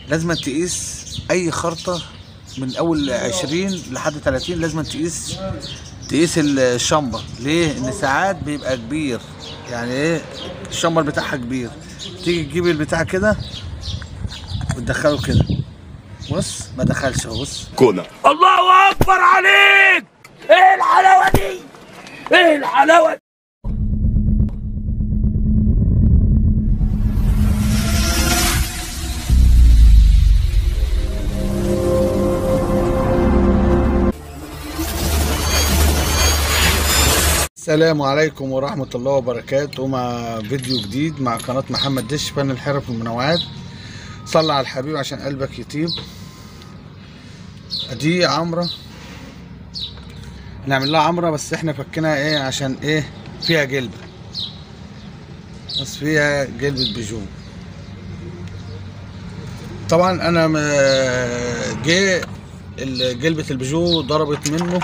لازم تقيس اي خرطه من اول 20 لحد 30، لازم تقيس الشمبر. ليه؟ ان ساعات بيبقى كبير، يعني ايه الشمبر بتاعها كبير، تيجي تجيب البتاع كده وتدخله كده، بص ما دخلش اهو، بص كولا. الله اكبر عليك، ايه الحلاوة دي، ايه الحلاوة دي. السلام عليكم ورحمة الله وبركاته، مع فيديو جديد مع قناة محمد دش فن الحرف والمنوعات. صلى على الحبيب عشان قلبك يطيب. دي عمرة نعمل لها عمرة، بس احنا فكنا ايه عشان ايه فيها جلبة، بس فيها جلبة بيجو. طبعا انا جه جلبة البيجو ضربت منه،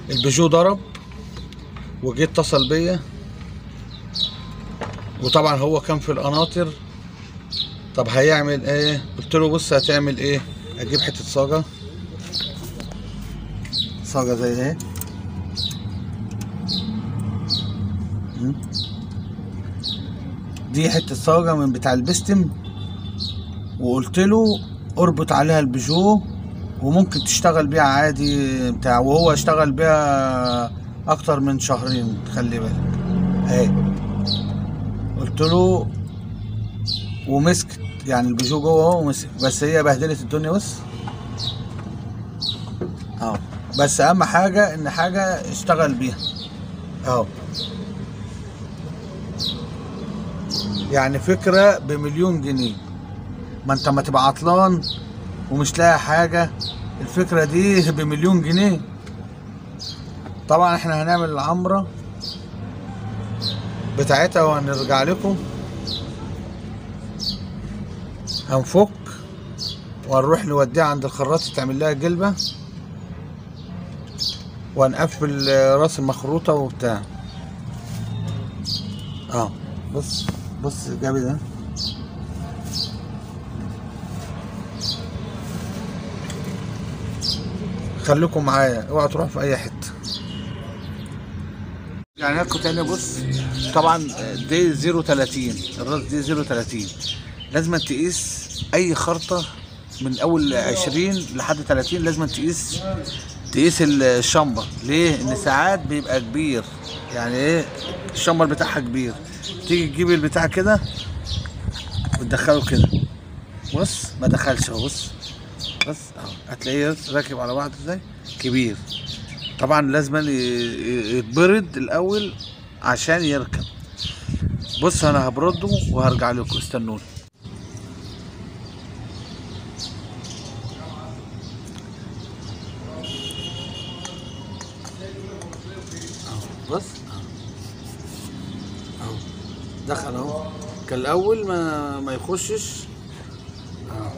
البيجو ضرب وجه اتصل بيا، وطبعا هو كان في القناطر. طب هيعمل ايه؟ قلت له بص هتعمل ايه، اجيب حتة صاجه، صاجه زي ايه، دي حتة صاجه من بتاع البستم، وقلت له اربط عليها البيجو وممكن تشتغل بيها عادي بتاع، وهو اشتغل بيها اكتر من شهرين، خلي بالك اهي. قلت له ومسكت يعني البيجو جوه اهو ومسك، بس هي بهدلت الدنيا. بس اهو، بس اهم حاجة ان حاجة اشتغل بيها اهو، يعني فكرة ب1,000,000 جنيه. ما انت ما تبقى عطلان ومش لاقي حاجة، الفكرة دي ب1,000,000 جنيه. طبعا احنا هنعمل العمرة بتاعتها وهنرجع لكم، هنفك وهنروح نوديها عند الخراط تعمل لها جلبة، وهنقفل راس المخروطة وبتاع. بص بص جابي ده، خليكم معايا اوعوا تروحوا في اي حتة. يعني هاكو تاني. بص طبعا دي 0.30، الراس دي 0.30، لازم تقيس اي خرطه من اول 20 لحد 30، لازم تقيس الشمبر. ليه؟ ان ساعات بيبقى كبير، يعني ايه الشمبر بتاعها كبير، تيجي تجيب البتاع كده وتدخله كده، بص ما دخلش اهو، بص بس اهو هتلاقيه راكب على بعض ازاي كبير. طبعا لازم يتبرد الاول عشان يركب. بص انا هبرده وهرجع لكم، استنوني. اهو بص اهو دخل اهو، كان الاول ما يخشش. اهو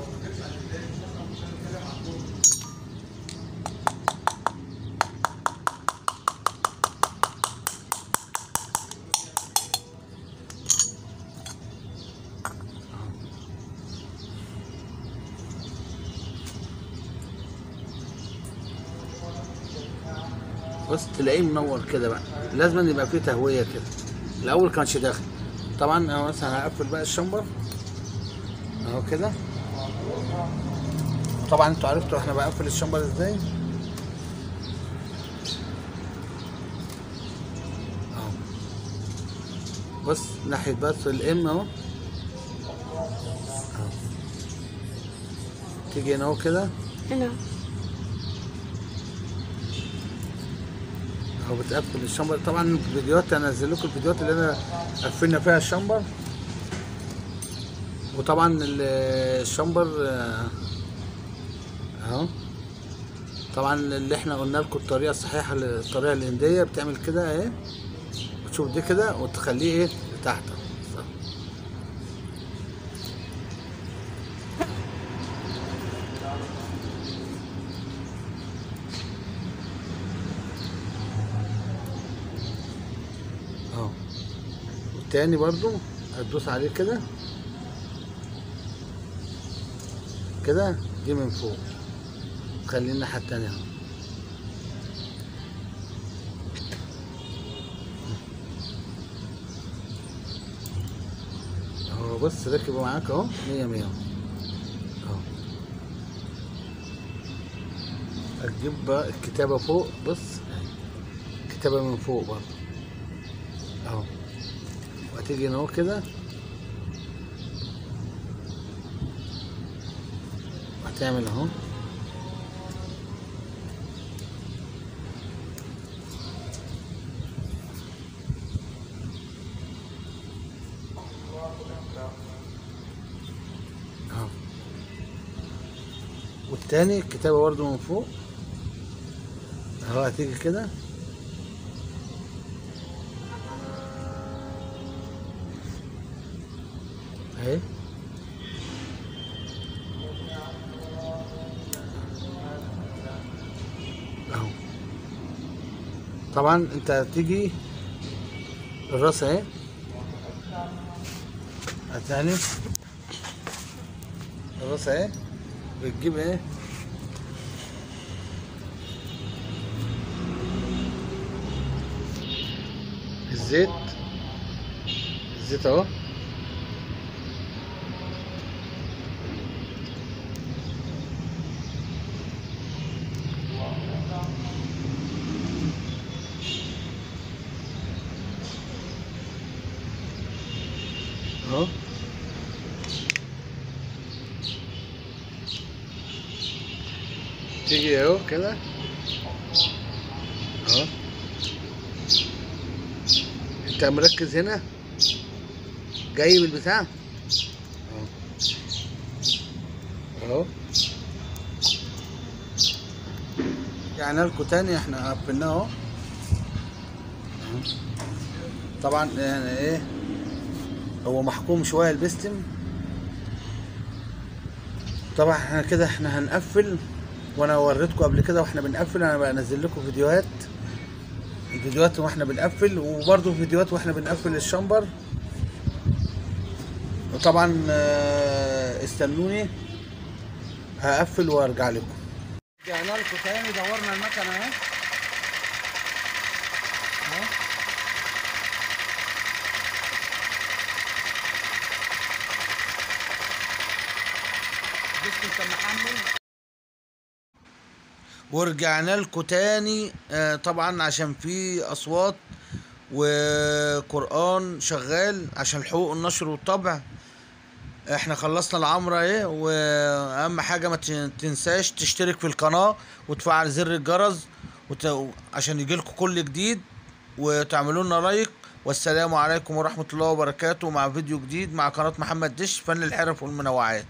بص تلاقيه منور كده بقى، لازم يبقى فيه تهوية كده، الاول كانش داخل. طبعا انا مثلا هقفل بقى الشمبر اهو كده. طبعا انتوا عرفتوا احنا بقفل الشمبر ازاي اهو. بص ناحية بس الام اهو، تيجي هنا اهو كده هنا اهو بتقفل الشمبر. طبعا الفيديوهات هنزل لكم الفيديوهات اللي انا قفلنا فيها الشمبر. وطبعا الشمبر اهو، طبعا اللي احنا قلنا لكم الطريقة الصحيحة، الطريقة الهندية بتعمل كده اهي، وتشوف دي كده وتخليه ايه لتحت. اهو والتاني برضو هتدوس عليه كده. كده، دي من فوق. خلينا الناحية التانية اهو. اهو بص ركب معاك اهو 100 100 اهو. هتجيب بقى الكتابة فوق، بص الكتابة من فوق برضه اهو. وهتيجي هنا اهو كده، وهتعمل اهو. اهو. والتاني الكتابة برضه من فوق اهو، هتيجي كده اهي. اهو. طبعا انت هتيجي الراس اهي، هتاني الراس اهي، بتجيب ايه الزيت، الزيت اهو. اهو تيجي اهو كده اهو. انت مركز هنا، جايب البتاع اهو اهو. رجعنا لكم تاني، احنا قفلناه اهو. طبعا يعني ايه، هو محكوم شوية البستم. طبعا احنا كده احنا هنقفل، وانا وريتكم قبل كده واحنا بنقفل، انا بنزل لكم فيديوهات واحنا بنقفل، وبرده فيديوهات واحنا بنقفل الشمبر. وطبعا استنوني هقفل وارجع لكم. رجعنا لكم تاني، دورنا المكنه اهي. ورجعنا لكم تاني، طبعا عشان في اصوات وقرآن شغال عشان حقوق النشر والطبع. احنا خلصنا العمرة اهي، واهم حاجة ما تنساش تشترك في القناة وتفعل زر الجرس عشان يجيلكم كل جديد، وتعملوا لنا لايك. والسلام عليكم ورحمة الله وبركاته، مع فيديو جديد مع قناة محمد دش فن الحرف والمنوعات.